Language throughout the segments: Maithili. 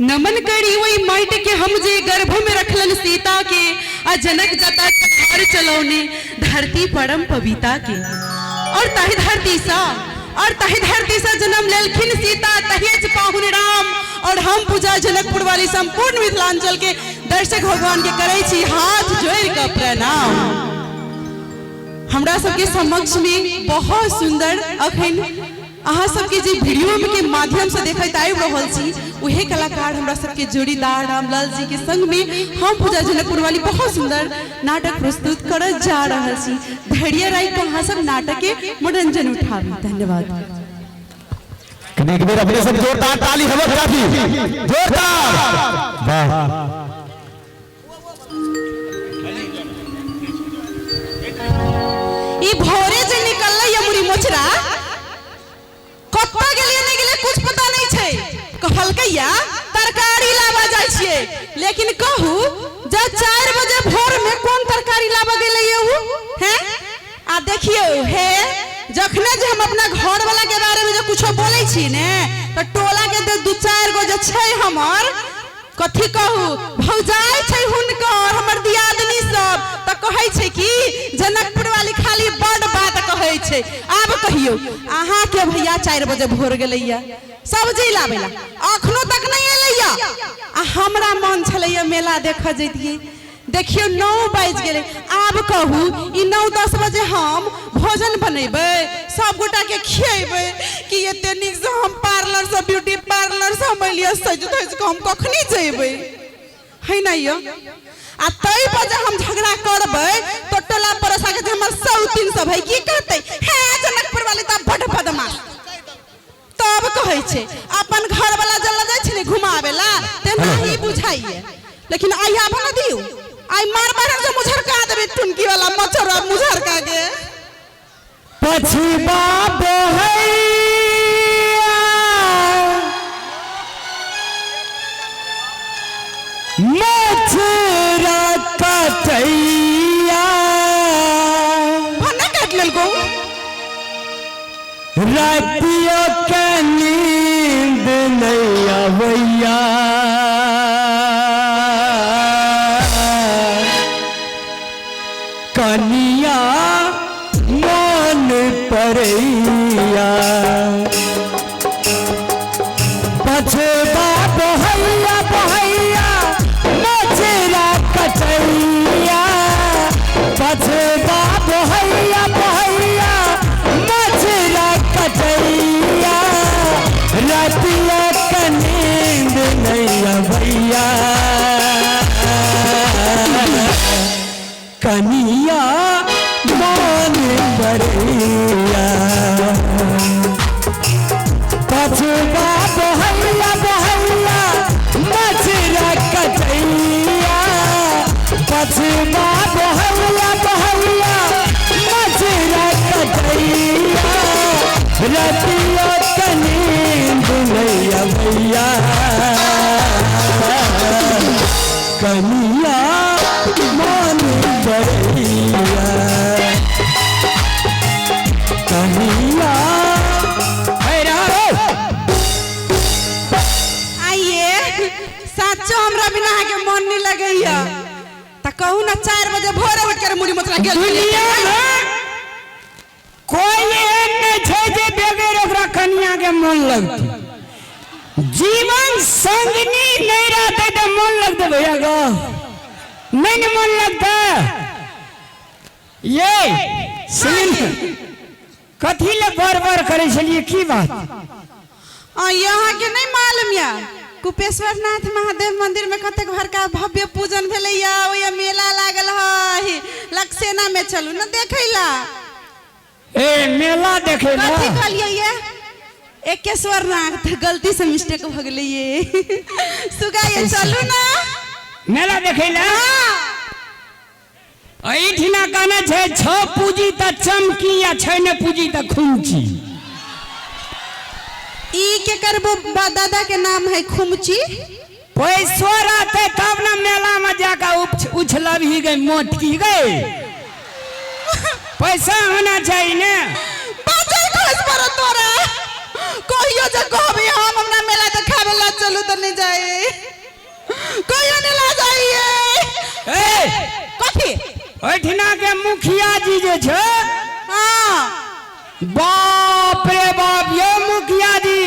नमन करी ओहि माटि के हम जे गर्भ में रखलन सीता के, आ जनक जता के चलौने धरती परम पविता के। और ताहि धरती सा, और ताहि धरती सा जन्म लेलखिन सीता तहेज पाहुन राम। और हम पूजा जनकपुर वाली संपूर्ण मिथिलांचल के दर्शक भगवान के करै छी हाथ जोड़ के प्रणाम। हमरा सबके समक्ष में बहुत सुंदर अखन अहाँ सबके जे वीडियो के माध्यम से देखैत आबि रहल छी उहे कलाकार हमरा सबके जोड़ीदार रामलाल जी के संग में हम पूजा जनकपुर वाली बहुत सुंदर नाटक प्रस्तुत करत जा रहल छी। धैर्य राखि के अहाँ सब नाटक के मनोरंजन उठाबी। धन्यवाद। कनी एक बेर अपने सब जोरदार ताली हवक काफी जोरदार। वाह। ई भोरे जे निकललै या मुरी मोचरा कतऽ गेलियै नहि गेलियै कुछ पता नहीं छै। कहलकै या तरकारी लाबऽ जाइ छियै, लेकिन कहू जब 4 बजे भोर में कोन तरकारी लाबऽ गेलै उ हैं? आ देखियौ हे जखने जे हम अपना घर वाला के बारे में जे कुछो बोलै छी ने तऽ टोला के जे 2-4 गो जे छै हमर कथी कहू भौजाइ छै हुनकर हमर दियादनी सब तऽ कहै छै कि जनकपुर वाली खाली बड बात कहै छै। आब कहियौ अहाँ के भैया 4 बजे भोर गेलैया सब्जी लाबैला अखनो तक नहीं एलैया। आ हमरा मन छलैया मेला देखऽ जैतियै, देखियौ 9 बाजि गेलै। आब कहू ई 9-10 बजे हम भोजन बनेबै सब गोटा के खिएबै कि एते नीक से हम पार्लर से ब्यूटी पार्लर से हम एलियै सजि धजि कऽ हम कखनी जेबै है ना यो? आ तै पर जे हम झगड़ा करबै तो टोला पड़ोसा के जे हमर सौतीन सब है की कहतै हे जनकपुर वाली तऽ बड बदमाश। तब कहै छै अपन घर वाला जल जाइ छै ने घुमाबेला तेनाही बुझाइए, लेकिन आइ आब न दियौ आइ मार मार जे मुझरका देबै टुनकी वाला मच्छर मुझरका के। पछबा बहैया मछरा कटैया भन्ना काटि लेलकौ। रातियो के नींद नहीं अबैया कनिया मन परैया। पछबा बहैया बहैया मछरा कटैया, पछबा बहैया बहैया मछरा कटैया, रतिया के नींद नहीं अबैया कनिया मन परैया। पछबा बहैया बहैया मछरा कटैया, पछबा बहैया बहैया मछरा कटैया, रतिया के नींद नहीं अबैया कनिया मन परैया कनिया। आइए साचो हमरा बिना अहाँके मन नहीं लगैया तऽ कहू ना 4 बजे भोरे उठि के मुड़ी मोचरा गेल। दुनिया में कोई एहन नहीं छै जे बगैर ओकरा कनिया के मन लगतै। जीवन संगनी नहीं रहते तो मन लगते भैया गो नहीं न मन लगता। ये सुन कथी ले बार बार करे छलिए की बात? आ यहाँ के नहीं मालूम या कुपेश्वर नाथ महादेव मंदिर में कतेक बड़का भव्य पूजन भेलैया, ओया मेला लागल है लक्सेना में चलू न देखैला। ए मेला देखैला कथी कहलियै ये? एकेश्वर नाथ गलती से मिस्टेक भ गेलै ये। सुगा ये चलू ना मेला देखैला। एहिठिना कहने छै 6 पूजी त चमकी या 6 ने पूजी त खुमची। ई के करबो दादा के नाम है खुमची। पैसो रहते तब ना मेला में जाकर उछलबही गई मोटकी गई। पैसा होना चाहिए ना। बाजल खस पर तोरा कहियो जे कहबी हम हमरा मेला देखाबे ला चलू त नहीं जाए। एहिठिना के मुखिया जी जे छै, हाँ। बाप रे बाप, ये मुखिया जी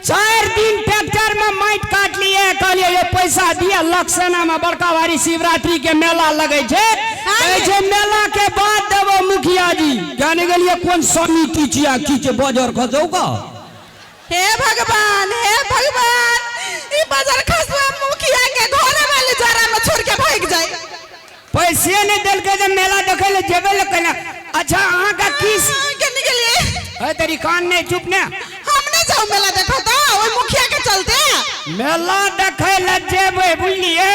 4 दिन ट्रैक्टर में माटि काटलिए, कहलिए ये पैसा दिया। लक्षणा में बड़का भारी शिवरात्रि के मेला लगे छै, कहै छै मेला के बाद देबो। मुखिया जी जाने गेलिए कोन समिति छिया की छै, बजर खसौ का। हे भगवान, हे भगवान, ई बाजार खसवा मुखिया के घरे वाले जरा में छोड़ के भाग जाए। पैसे नहीं देलकै जे मेला देखे ले जेबे ले कहना। अच्छा, अहाँ का की के निकलिए है तेरी कान नहीं, चुप ने। हम नहीं जाओ मेला देखो तो ओई मुखिया के चलते। मेला देखे ले जेबै, बुझलिए?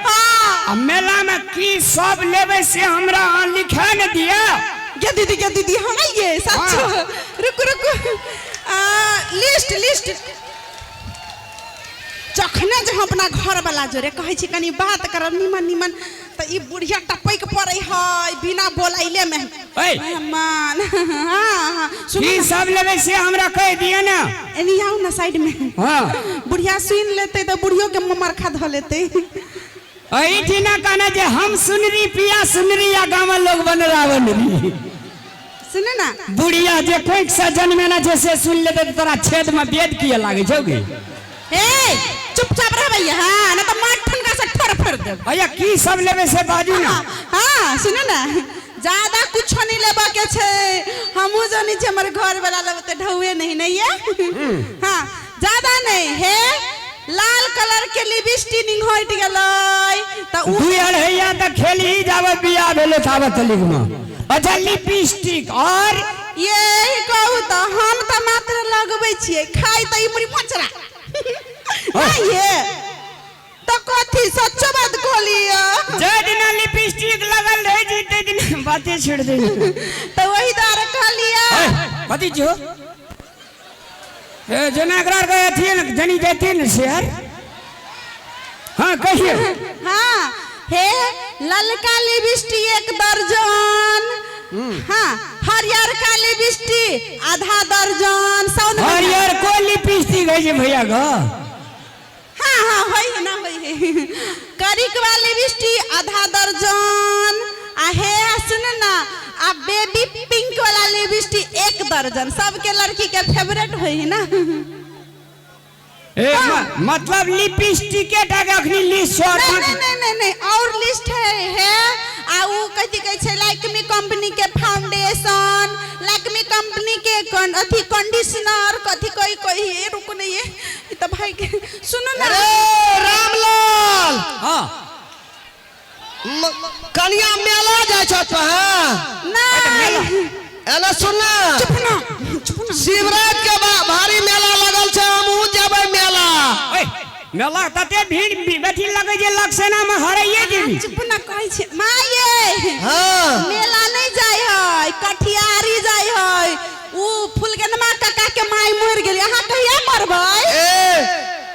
हाँ। आ मेला में की सब लेबै से हमरा अहाँ लिखा ने दिया। गे दीदी, गे दीदी, हम आइए सच। हाँ। रुक रुक, लिस्ट लिस्ट। जखने जे हम अपना घर वाला जोरे कहै छी कनी बात करब निमन निमन, तऽ ई बुढ़िया टपैक पड़ै है बिना बोलैले में। ऐ। मेहमान, हाँ हाँ, सुनू की ना। सब लेबै से हमरा कहि दिअ ने। एनी आउ ना साइड में। हाँ। बुढ़िया सुनि लेतै तऽ बुढ़ियो के मरखा धऽ लेतै। एहिठिना कहना जे हम सुनरी पिया सुनरी या गाँव में लोग बनरा बनरी। सुनू ना। बुढ़िया जे कोइक से जन्मेना छै से सुन लेतै तऽ तोरा छेद में वेद किया लागै छौ गे? हे, चुपचाप रहबै, हाँ, ना तऽ मार ठनका से ठर फोड़ देब। भैया, की सब लेबै से बाजू ना। हाँ, सुनू ना, ज्यादा कुछो नहीं लेबा के छै। हमहूँ जानी छी हमर घर वाला लेबै तऽ ढौए नहीं नहीं है। हाँ, ज्यादा नहीं हे। लाल कलर के लिपस्टिक हटि गेलै तऽ उ दुई अढ़ैया तऽ खेल ही जावे बियाह भेलो ताबत तलिक में। अच्छा, लिपस्टिक और? ये कहू तऽ हम तऽ मात्र लगबै छियै, खाइ तऽ ई मुड़ी मोचरा नहीं ये तऽ कथी। सच्चो बात कहलियै। जे दिना लिपस्टिक लगल रहे छै ते दिन बाते छोड़ दे। तऽ वही दुआरे कहलियै। कथी छियो ए, जेना एकरा आरके अथी ने जनी जेती ने शेयर। हाँ, कहिए। हाँ, हे ललका लिपस्टिक 1 दर्जन, हाँ, हरियरका लिपस्टिक आधा दर्जन सौन। हरियर को लिपस्टिक है जे भैया गो? हाँ हाँ, होई है ना, होई है। करिकवा लिपस्टिक आधा दर्जन आ हे सुन ना, आ बेबी पिंक वाला लिपस्टिक 1 दर्जन। सबके लड़की के फेवरेट होई है ना। ए, मतलब लिपस्टिक के टाके अखनी लिस्ट छौ? नहीं नहीं नहीं नहीं नहीं, और लिस्ट है। आ उ कथी कहै छै, लैक्मी कंपनी के फाउंडेशन, लैक्मी कंपनी के अथी कंडीशनर, कथी कोई कोई। ये रुको नहीं, ये ई त भाई के सुनो ना। अरे रामलाल। हाँ। कनिया मेला जाइ छौ तो? हाँ। नहीं। एना सुन ना। चुप ना, चुप ना। शिवरात के भारी मेला लगल छै, हमहूँ जेबै मेला। ओए, मेला तते भीड़ बेटी लगै जे लक्षणा में हराइए जेबी। चुप ना कहै छै माये। हाँ। मेला नहीं जाय है, कटिहारी जाय है। उ फुलगनमा काका के माय मर गेली। अहाँ कहिया मरबै? ए,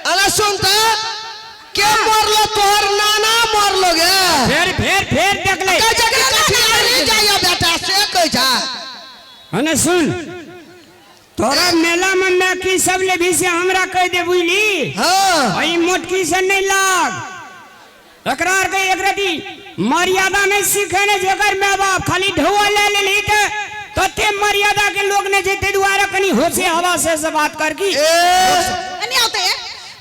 अरे सुन त, के मरलो? तोहर नाना मरलो गे? फेर फेर फेर देखले। कहै छै कि कटिहारी जाइए बेटा, से कहै छै। हने सुन, तोरा मेला में मैं की सब लेबी से हमरा कह दे, बुझली? हाँ। अई मोटकी से नहीं लाग। एकरा आर के एक रति मर्यादा नहीं सीखे ने जेकर my बाप खाली ढौआ ले लेली ते तते मर्यादा के लोग ने जे, ते दुआरे कनी होशे हवा से बात कर की। ए। एनी औते।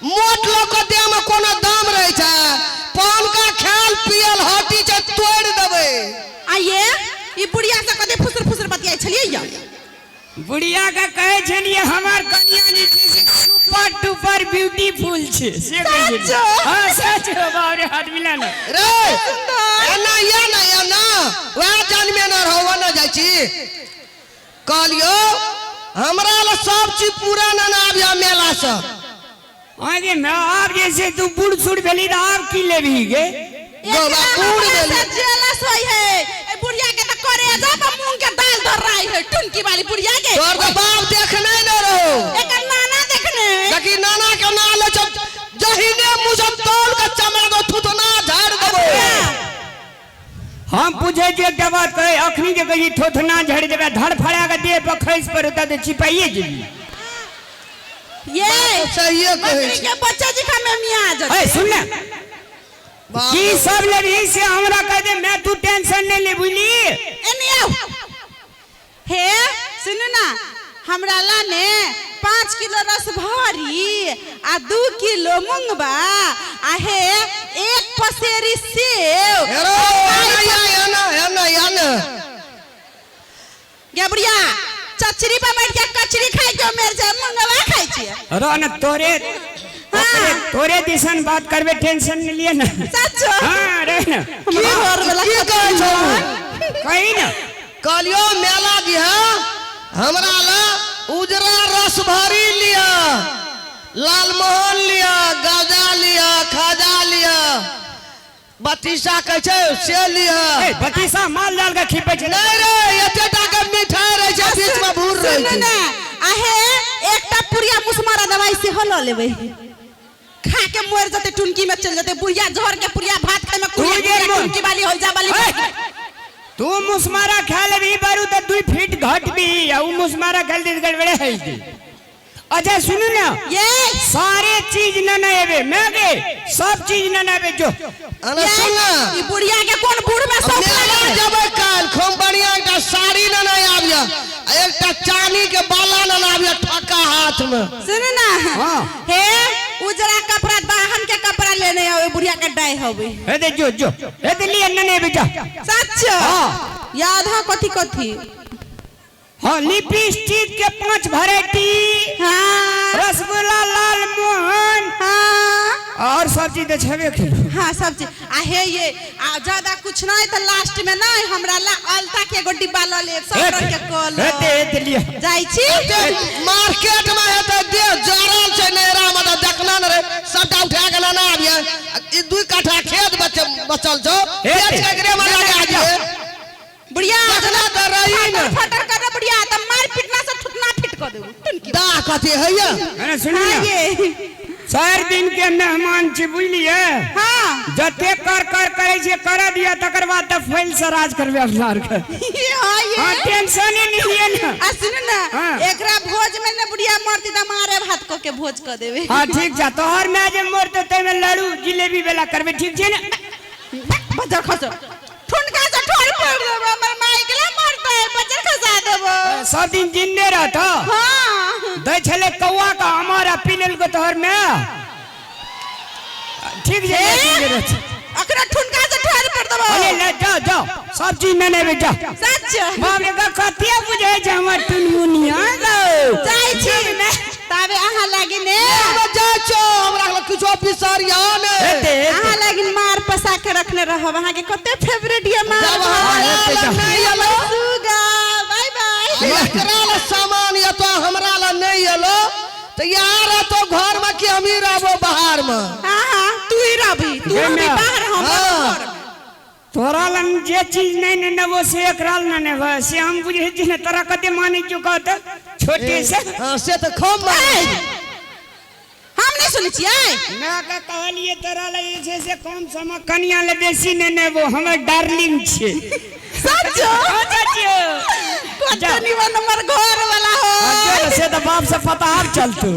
मोट लोग के देह में कोनो दाम रहे छै? पान का खायल पियल हटी छै, तोड़ देबै। आ ये ई बुढ़िया से कते फुसर फुसर बतियाइ छलियै या? बुढ़िया के कहे छलिए हमार कनिया जे छै से सुपर डुपर ब्यूटीफुल छै, से कहै छलियै। सच? हाँ सच। बाप रे, हाथ मिला ना। रे, एना या ना एना वएह जानमे न रहो न जाइ छी। कहलियो हमरा लए सब चीज पूरा न आबिया मेला से। आगे मैं आब जैसे तू बूढ़ सूढ़ भेली तऽ आब की लेबही गे? गौरा बूढ़ भेली। जेलस होय है ए बुढ़िया के, त करे जा पर मूंग के दाल धर रही है टुनकी वाली बुढ़िया के। तोहर तऽ बाप देखने न रहो। एकर नाना देखने। देखी, नाना के ना ले छौ, जहिने मुँह से तौल के चमड़ा दो, थुथना झाड़ देबो। हम पूछे छियै एकटा बात कहे, अखनी जे कही थोथना झड़ि देबै, धड़ फड़ा के देह पर खसि पड़तौ तऽ चिपाइए जेबी। ये सहिए कहै बकरी छै। के बच्चा जी खा में मियाँ जते। ए सुन ने। बाप की सब लेबही से हमरा कह दे, मैं तू टेंशन नहीं ले, बुझली? एने आउ। हे सुनू ना, हमरा ला ने 5 किलो रस भरी आ 2 किलो मुंगबा आ हे 1 पसेरी सेब। हेरो एना एना एना एना गे बुढ़िया, चचरी पर बैठ के कचरी खाइ के मेर छै, मुंगबा खाइ छियै। रह न तोरे हाँ। तोरे दिसन बात करबे, टेंशन नहीं लिए ना। सच? हाँ रह ना। की घर वाला की कहै छौ? कही ना। कहलियो मेला दिहा हमरा ला उजरा रस भरी लिया, लालमोहन लिया, गाजा लिया, खाजा लिया, बतीसा कहै छै से लिया। ए बतीसा माल डाल के खिपै छै। नहीं रे, एते टा के मिठाई रहै छै, बीच में भूर रहै सुनू छै। ना, आहे एकटा पुरिया मुसमारा दवाई सेहो लऽ लेबै, खा के मर जते, टुनकी में चल जते बुढ़िया, झोर के पुरिया भात खाय में कुरिया तू जे कुरिया मोर- टुनकी वाली हो जा वाली। ए, तू मुसमारा खा लेबी बारू त 2 फीट घट भी, आ उ मुसमारा खा ले गड़बड़े है जी। अच्छा सुनू ना, ये सारे चीज न न एबे, मैं के सब चीज न न एबे जो। अरे सुन ना, ई बुढ़िया के कोन बूढ़ में शौक मेला लागल? जेबै काल्हि, खूब बढ़िया एकटा साड़ी न न आबिया, आ एकटा चानी के बाला न न आबिया ठका हाथ में। सुनू ना, हाँ। हे उजरा कपड़ा बाहन के कपड़ा लेने आवे, बुढ़िया के डाई होबे। हे दे जो जो, हे दे लिए न न एबे जा। सच? हाँ। याद है कथी कथी? हाँ, लिपस्टिक के 5 वैरायटी, हाँ। रसगुल्ला, लाल मोहन, हाँ। और सब चीज तो छेबे खेलू। हाँ सब चीज। आ हे ये आ ज्यादा कुछ नहीं तो लास्ट में नहीं हमरा ला अलता के एगो डिब्बा ल ले, सब रंग के कलर। हे दे, हे दे लिया। जाइ छी? मार्केट में हेतै देह जरल छै नैरा में, तऽ देखना न रे, सबटा उठा के लाना आबियै। ई 2 कट्ठा खेत बचल छौ, हे बेच दे। के एकरे में लगा दियै। बुढ़िया, देखना तऽ रही न। फटर कर बुढ़िया, तऽ मार पिटना से ठुकना फिट कऽ देबू। टुनकी। दा कथी हैया? अरे सुनू हाँ ना। ये। 4 दिन के मेहमान छी, बुझलियै? हाँ। जते कर कर करै छियै कर दिया, तकर बाद तऽ फैल से राज करबै अपना आर के। ये हाँ ये। हाँ, टेंशन ही नहीं है ना। आ सुनू ना, हाँ। एकरा भोज में ने बुढ़िया मरती तऽ मारे भात कऽ के भोज कऽ देबै। हाँ ठीक छै, तोहर माय जे मरतौ ताहिमे लड्डू जिलेबी वाला करबै, ठीक छै ने? बजर खसो, ठुनका से ठोर फोड़ देबो, हमर माय गेलै मरतै, बजर खसा देबो। सब दिन जिंदे रहतौ? हाँ। दै छलै कौआ के अमर आ पी लेलको तोहर माय। ठीक छै, ए? जिंदे रहतौ। अखना ठुनका से ठोर फोड़ देबो। अरे ले जाओ जाओ, सब चीज ने नेबे जा। सच? बाप रे, कते बुझै छै हमर टुनमुनिया गौ। जाइ छी ताबे अहाँ लागी ने। हम जाइ छौ, हमरा लग किछो बिसरिया ने। हेतै, हेतै। अहाँ लागी मार पसा के रखने रहब, अहाँ के कते फेवरेट ये मार। जब हमरा हेतै, लग जाओ। नहीं एलो। सुगा, बाय बाय। एकरा लग सामान एतो, हमरा लग नहीं एलो, तऽ यहाँ रहतो घर में कि हमही रहबो बाहर में? हाँ, हाँ, तू ही रहबी, तू गे रहबी माय। बाहर, हम हाँ। घर में। तोरा लग जे चीज नहीं नेबो से एकरा लग नेबो, से हम बुझै छी ने, तोरा कते मानै छियौ कहत छोटे से। हाँ, से तऽ खूब मानै छी। हम नहीं सुनै छियै। माय के कहलियै तोरा लग जे छै से कम सम कनिया ले बेसी नहि नेबो, हमर डार्लिंग छियै। सच? हाँ, चाचियो। कते निमन हमर घर वाला हो। हाँ, चल, से तऽ बाप से पता आब चलतौ।